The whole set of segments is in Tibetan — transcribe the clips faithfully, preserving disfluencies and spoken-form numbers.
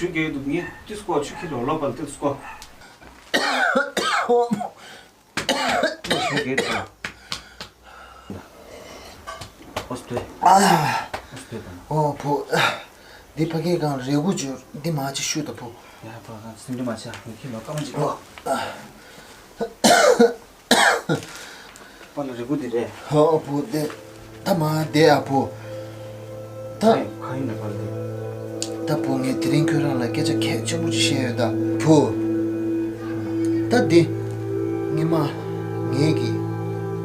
ཆུ་རྒྱག་གི་འདུག་ངས་ཏིས་སྐོ་ཆུ་ཁྱེར་ལོག་ལོག་པ་ཏིས་སྐོ། ཆུ་རྒྱག་གི་འདུག་ཨོ་སྟོད། ཨོ་སྟོད་དང་། ཨོ་བུ། འདི་ཕ་གིའི་སྒང་རས་གུར་ཅིག་འདི་མ་ཅིག་བཤུས་དང་བུ། ཡ་ཕ་གང་སེམས་ཁྲལ་མ་བྱ། ངས་ཁྱེར་ལོག་སྐར་མ་ཅིག་ལོག་པཱ་ལགས་རེ་སྐུལ་འདི་རེད། ཧོ་བུ་དེ། ད་མ་བསྡད་ཨ་བུ། ད། ཨེ་གང་ཡིན་ན་པཱ་ལགས་དེ། ད་བུ་ངས་དེ་རིང་ཁྱོད་རང་ལ་སྐད་ཆ་གལ་ཆེན་པོ་ཅིག་བཤད་ཡོད་ད་བུ། ད་འདི། སྔོན་མ། ངེད་ཀྱི།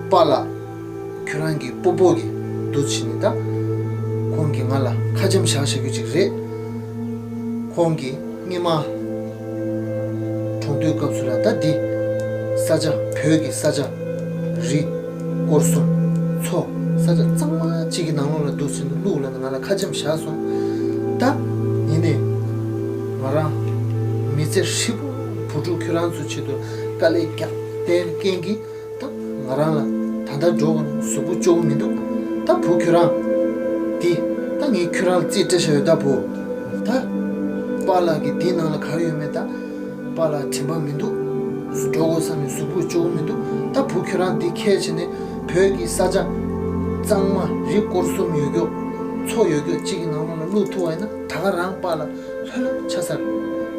པཱ་ལགས། ཁྱོད་རང་གི་སྤོ་བོ་གི་འདུག་ཕྱིན་ནས་ད། ཁོང་གིས་ང་ལ་ཁ་ཆེམས་བཞག་བཞག་རྒྱུ་ཅིག་རེད། ཁོང་གིས་སྔོན་མ། གྲོངས་དུས་སྐབས་སུ་ལ་ད་འདི། ས་ཆ་བོད་ཀྱི་ས་ཆ། རི། སྐོར་གསུམ། མཚོ། ས་ཆ་གཙང་མ་གཅིག་གི་ནང་ལོགས་ལ་འདུག་ཟེར་ནས་བླུགས་ལབ་ནས་ང་ལ་ཁ་ཆེམས་བཞག་སོང་། ད། ཡིན་ནའི། ང་རང་། མི་ཚེ་ཧྲིལ་པོ་བུ་ཕྲུག་ཁྱོད་རང་ཚོའི་ཆེད་དུ་དཀའ་ལས་རྒྱག་བསྡད་རྐྱེན་གྱིས། ད་ང་རང་ལ་ད་ལྟ་འགྲོ་དགོས་ན་གཟུགས་པོ་སྐྱོ་བོ་མི་འདུག་ད་བུ་ཁྱོད་རང་། འདི། ད་ངས་ཁྱོད་རང་ལ་རྩིས་སྤྲད་བཞག་ཡོད་ད་བུ། ད། པཱ་ལགས་ཀྱི་འདི་ནང་ལ་ག་རེ་ཡོད་མེད་ད། པཱ་ལགས་དྲན་པ་མི་འདུག་འགྲོ་དགོས་བསམ་ནས་གཟུགས་པོ་སྐྱོ་བོ་མི་འདུག་ད་བུ་ཁྱོད་རང་འདི་ཁས་བྱས་ནས་བོད་ཀྱི་ས་ཆ། གཙང་མ་རི་སྐོར་གསུམ་ཡོད་རྒྱུ། མཚོ་ཡོད་རྒྱུ་གཅིག་གི་ནང་ལོགས་ལ་བླུགས་ཐུབ་པ་ཡིན་ན་ད་ག་རང་པཱ་ལགས། ལྷོད་ལྷོད་ཆགས་ཚར།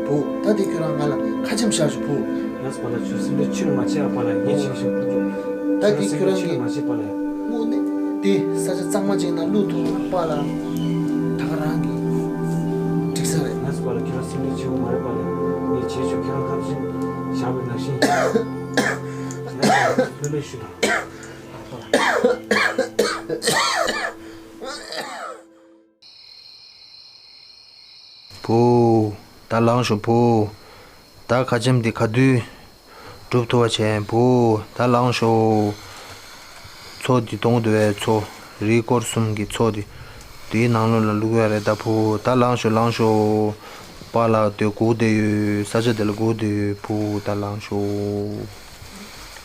བུ། ད་འདི་ཁྱོད་རང་ང་ལ་ཁ་ཆེམས་བཞག་ཤོག་བུ། ཡ་སི་པཱ་ལགས་ཁྱོད་སེམས་ཁྲལ་ཆེར་མ་བྱེད་ཨ་པཱ་ལགས། ངས་བྱེད་ཤོག་བུ། ད་འདི་ཁྱོད་རང་གིས་མ་བྱེད་པཱ་ལགས། དངོས་གནས་འདི་ས་ཆ་གཙང་མ་ཅིག་ནང་བླུགས་ཐུབ་ན་པཱ་ལགས། ད་ག་རང་གིས་འགྲིག་ས་རེད། ཡ་སི་པཱ་ལགས་ཁྱོད་རང་སེམས་ཁྲལ་ཆེ་བོ་མ་རེད་པཱ་ལགས། ངས་བྱེད་ཤོག་ཁྱོད་རང་ཁ་ཆེམས་བཞག་པའི་ནང་བཞིན། ཡ་སི་པཱ་ལགས་ལྷོད་ལྷོད་བཞུགས་དང་། བུ། ད་ལངས་ཤོག་བུ། ད་ཁ་ཆེམས་འདི་ག་དུས་སྒྲུབ་ཐུབ་པ་བྱས་བུ། ད་ལངས་ཤོག་མཚོ་འདི་མཐོང་འདུག་པས། མཚོ། རི་སྐོར་གསུམ་གྱི་མཚོ་འདི། འདིའི་ནང་ལོགས་ལ་བླུག་ཡ་རེད་ད་བུ། ད་ལངས་ཤོག་ལངས་ཤོག་པཱ་ལགས་དེ་སྒུག་བསྡད་ཡོད། ས་ཆ་དེ་ལ་སྒུག་བསྡད་ཡོད་བུ། ད་ལངས་ཤོག་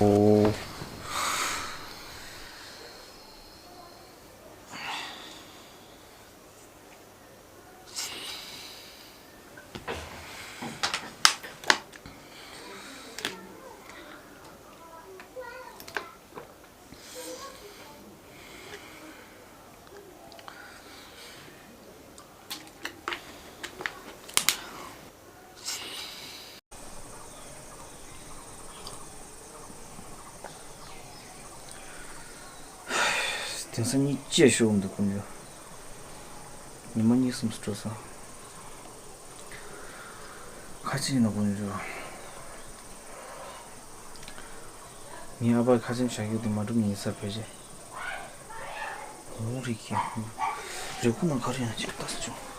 ཨོ། དེང་སང་གཉིད་ཅེས་ཤོར་འདུག་དཀོན་མཆོག་ཉི་མ་གཉིས་གསུམ་སུ་འགྲོ་སོང་། ཁ་ཆེ་ཡིན་ན་དཀོན་མཆོག་ངའི་ཨ་ཕར་ཁ་ཆེམས་བཞག་རྒྱུ་དེ་མ་འགྲུབ་ཉིན་ས་བེད་རེད། འོ་རིགས་ཀྱི། རེ་སྐུལ་ནང་ག་རེ་ཡང་ཅིག་ལྟ་ས་བྱུང་།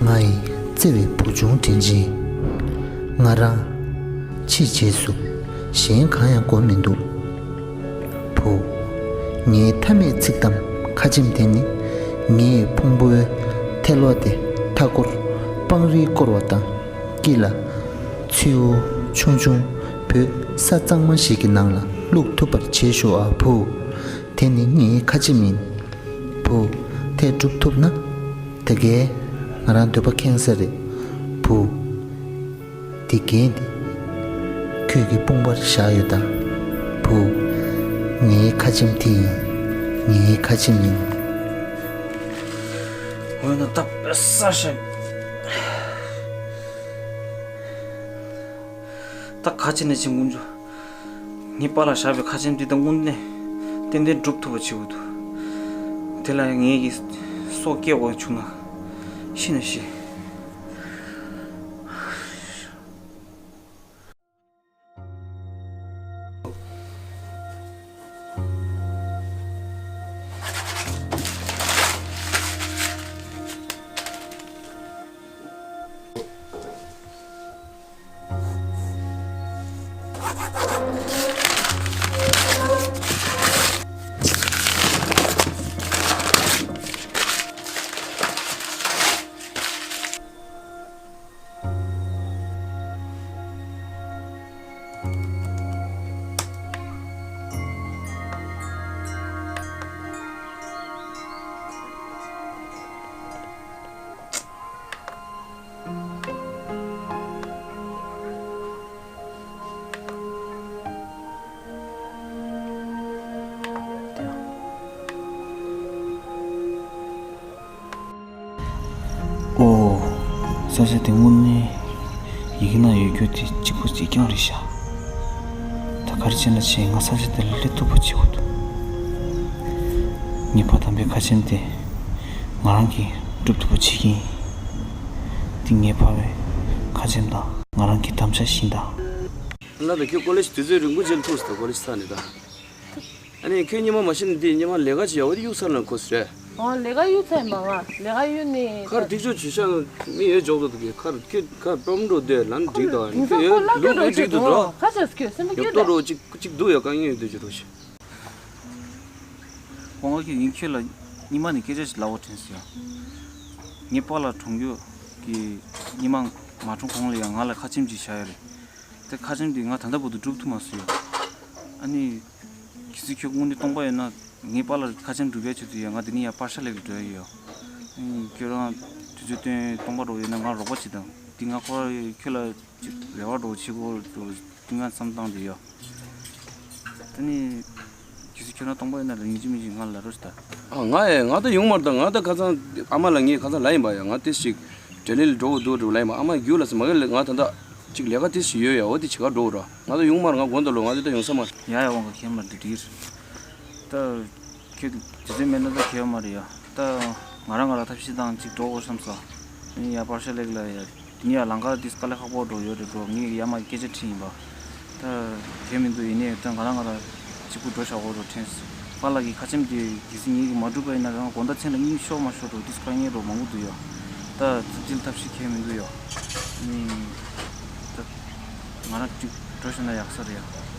ང་ཡི་བརྩེ་བའི་བུ་ཆུང་དྲིན་ཆེན། ང་རང་། འཆི་རྗེས་སུ། གཞན་གང་ཡང་དགོས་མི་འདུག་བུ། ངའི་མཐའ་མའི་ཚིག་དམ་ཁ་ཆེམས་དེ་ནི། ངའི་ཕུང་པོའི་ཐལ་བ་དེ་མཐའ་སྐོར་སྤང་རིས་བསྐོར་བ་དང་། དཀྱིལ་ལ། མཚེའུ་ཆུང་ཆུང་བོད་ས་གཙང་མ་ཞིག་གི་ནང་ལ་བླུགས་ཐུབ་པར་བྱེད་ཤོག་ཨ་བུ། དེ་ནི་ངའི་ཁ་ཆེམས་ཡིན། བུ། དེ་སྒྲུབ་ཐུབ་ན། ད་གའི་ང་རང་འདོད་པ་ཁེངས་ས་རེད། བུ། འདི་རྒྱན་འདི། ཁྱོད་ཀྱི་དཔུང་པར་བཞག་ཡོད་ད། བུ། ངའི་ཁ་ཆེམས་དེ་ཡིན། ངའི་ཁ་ཆེམས་ཡིན། འོ་ན་ད་བེ་ས་ཤ། ད་ག་བྱས་ནས་བྱེད་དཀོན་མཆོག་ངའི་པཱ་ལགས་བཞག་པའི་ཁ་ཆེམས་འདི་ད་དངོས་གནས་ཏན་ཏན་སྒྲུབ་ཐུབ་པ་བྱེད་དགོས་འདུག་དེ་ལ་ངེད་ཀྱི་སྲོག་སྐྱེལ་དགོས་བྱུང་ན་ཤི་ན་ཤི། ས་ཆ་དེ་དངོས་གནས་ཡི་གེ་ནང་ཡོད་རྒྱུ་དེ་གཅིག་པུ་གཅིག་རྐྱང་རེད་ཤག་ད་ག་རེ་བྱས་ན་བྱས། ང་ས་ཆ་དེ་ལ་སླེབས་ཐུབ་པ་བྱེད་དགོས་འདུག་ངས་ཕ་དམ་པའི་ཁ་ཆེམས་དེ་ང་རང་གིས་སྒྲུབ་ཐུབ་པ་བྱེད་ཀྱི་ཡིན། འདི་ངའི་ཕ་བའི་ཁ་ཆེམས་དང་ང་རང་གི་དམ་བཅའ་བཞིན་དང་། ལ་ད་ཁྱོད་ཀོ་ལེ་ཇི་དུས་ཚོད་རིང་པོ་རྗེས་ལ་ཐུག་སོང་། ད་ཀོ་ལེ་ཇི་ཚར་ནས་ད། ཨ་ནི་ཁྱོད་ཉི་མ་མ་ཤི་ནས་འདི་ཉི་མ་ལས་ཀ་བྱེད་ཡག་འོ་དེ་གཡུག་ཚར་ན་གོ་ཟེར། ཨོ་ལས་ཀ་གཡུག་ཚར་མ་ང་ལས་ཀ་གཡུག་ནས་ཁར་ད་ཐིག་ཆོག་བྱེད་ཤག་མི་ཡོད་འཇོག་ཏུ་དུ་གི་ཁར་ཁྱོད་ཁར་སྤྲོམ་འགྲོ་དེ་ལན་འགྲིག་དང་ཁྱོད་ཡོད་ལུག་འགྲོ་འགྲིག་ཏུ་འགྲོ། ཁ་ཆེ་སྐྱོ་སེམས་ཡོད་ཏོ་འགྲོ་གཅིག་གཅིག་འདུག་ཡ་དཀའ་ངལ་ཡོད་དུ་ཅི་རོ་ཤི། ཁོང་གིས་ཡིན་ཁྱོད་ལ་ཉི་མ་ནས་སྐད་ཆ་ཞིག་ལབ་པ་དྲན་སོང་ཡ། ངའི་པཱ་ལགས་གྲོངས་རྒྱུ་གི་ཉི་མ་མ་གྲོངས་གོང་ལ་ཡང་ང་ལ་ཁ་ཆེམས་ཅིག་བཞག་ཡོད་རེད། དེ་ཁ་ཆེམས་དེ་ང་ད་ལྟ་བར་དུ་སྒྲུབ་ཐུབ་མ་སོང་ཡ། ཨ་ནི། གལ་སྲིད་ཁྱོད་དངོས་གནས་སྟོང་པ་ཡོད་ན་ངའི་པཱ་ལགས་ཁ་ཆེམས་སྒྲུབ་ཡ་ཆེད་དུ་ཡ་ང་དེ་ནས་ཡ་པར་ཤ་ལེགས་འགྲོ་ཡ་ཡོད། ཨ་ནི་ཁྱོད་རང་དུས་ཚོད་བཏོན་སྟོང་པ་འགྲོ་ཡོད་ན་ང་རོགས་པ་བྱེད་དང་དེ་ང་ཁོ་ར་ཁྱོད་ལ་ཅིག་རེ་བ་འགྲོ་བྱེད་དགོས་འགྲོ་དེ་ང་བསམ་བཏང་དེ་ཡོད། ཨ་ནི། གལ་སྲིད་ཁྱོད་རང་སྟོང་པ་ཡིན་ན་ལ་ཡིན་གཅིག་མིན་གཅིག་ང་ལ་རོགས་ད། ཨ་ང་ཡ་ང་ད་ཡོང་མར་ད་ང་ད་ཁ་སང་ཨ་མ་ལ་ངས་ཁ་སང་ལ་ཡིན་པ་ཡ་ང་ཏེ་ཞིག་ཌེ་ལི་ལ་འགྲོ་དགོས་འདུག་འགྲོ་ལ་ཡིན་པ་ཨ་མ་རྒྱུགས་ལ་སི་མ་གི་ལ་ང་ད་ད་ཅིག་ལས་ཀ་ཏེ་ཞིག་ཡོད་ཡ་འོ་དེ་བྱེད་ག་འགྲོ་ར་ང་ད་ཡོང་མར་ང་དགོན་ད་ལོ་ང་ད་ད་ཡོང་ས་མ་རེད། ཡ་ཡ་དབང་ག་ཁྱེད་མར་འདི་འདྲི་ད་ཁྱེད་དུས་ཚོད་མེད་ན་ད་ཁྱེད་མ་རེད་ཡ་ད་ང་རང་ང་རང་ཐབས་ཤེས་དང་ཅིག་འགྲོ་དགོས་བསམ་སོ་ཡ་པར་ཤ་ལེགས་ལ་ཡ། དེ་ནས་ཡང་ལམ་ཁ་དེ་དཀའ་ལས་ཁག་པོ་འགྲོ་ཡོད་རེད་འགྲོ་ངས་ཡར་མར་སྐད་ཆ་དྲིས་ཡིན་པ། ད་དེ་མི་འདུག་ཡིན་ནའི་ད་ང་རང་ང་རང་གཅིག་པུ་འགྲོ་བཞག་འོ་འགྲོ་དྲན་སོང་། པཱ་ལགས་ཀྱི་ཁ་ཆེམས་དེ་གལ་སྲིད་ངེད་ཀྱིས་མ་བསྒྲུབས་པ་ཡིན་ན་རང་དགོང་དག་མཚན་ལ་གཉིད་ཤོར་མ་ཤོར་འགྲོ་དེ་དཀའ་ངལ་འགྲོ་མང་པོ་འདུག་ཡ། ད་ཚིག་ཅིལ་ཐབས་ཤེས་ཁྱད་མི་འདུག་ཡ། ནི་ད་ང་རང་གཅིག་འགྲོ་བཞག་ན་ཡག་ས་རེད་ཡ།